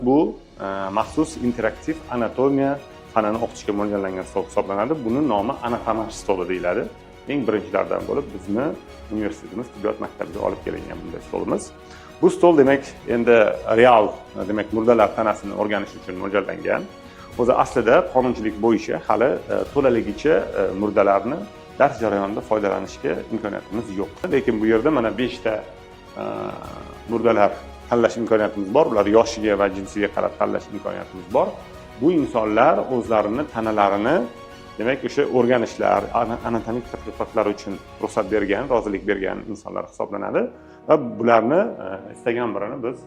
Bu maxsus interaktiv anatomiya fanini o'qitishga mo'ljallangan stol hisoblanadi. Buni nomi Anatomage stoli deyiladi. Eng birinchilardan bo'lib bizni universitetimiz tibbiyot maktabiga olib kelingan bunday stolimiz. Bu stol, demak, endi real, demak, murdalar tanasini o'rganish uchun mo'ljallangan. O'zi aslida qonunchilik bo'yicha hali to'laligicha murdalarni dars jarayonida foydalanishga imkoniyatimiz yo'q. Lekin bu yerda mana beshta murdalar tanlash imkoniyatimiz bor. Ular yoshiga va jinsiga qarab tanlash imkoniyatimiz bor. Bu insonlar o'zlarini tanalarini, demak, o'sha o'rganishlar, anatomik tadqiqotlar uchun ruxsat bergan, rozilik bergan insonlar hisoblanadi va bularni istagan birini biz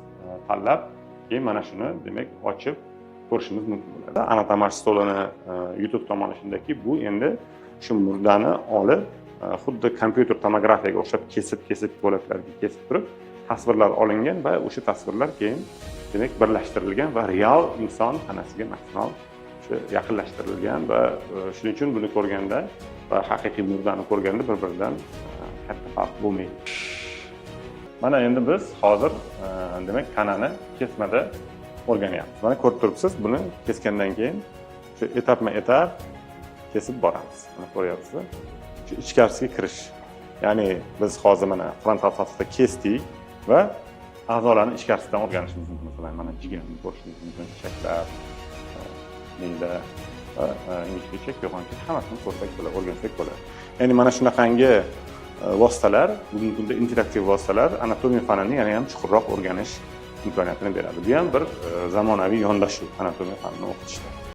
tanlab, keyin mana shuni, demak, ochib ko'rishimiz mumkin bo'ladi. Anatomage stolini yutuq tomoni shundaki, bu endi shu murdani olib, xuddi kompyuter tomografiyaga o'xshab kesib kesib, bo'laklarga kesib turib tasvirlar olingan va o'sha tasvirlar keyin, demak, birlashtirilgan va real inson tanasiga maksimal o'sha yaqinlashtirilgan va shuning uchun buni ko'rganda va haqiqiy murdani ko'rganda bir biridan katta farq bo'lmaydi. Mana endi biz hozir demak, tanani kesmada o'rganyapmiz. Mana ko'rib turibsiz, buni kesgandan keyin shu etapma etap kesib boramiz. Mana ko'ryapsizlar, shu ichkarisiga kirish, ya'ni biz hozir mana frontal sathda kesdik va a'zolarni ichkarisidan o'rganishimiz mumkin. Masalan, mana jigarni ko'rishimiz mumkin, ichaklar, me'da va ingichka ichak, yo'g'on ichak, hammasini ko'rsak bo'ladi, o'rgansak bo'ladi. Ya'ni mana shunaqangi vositalar, bugungi kunda interaktiv vositalar anatomiya fanini yana ham chuqurroq o'rganish imkoniyatini beradi. Bu ham bir zamonaviy yondashuv anatomiya fanini o'qitishda.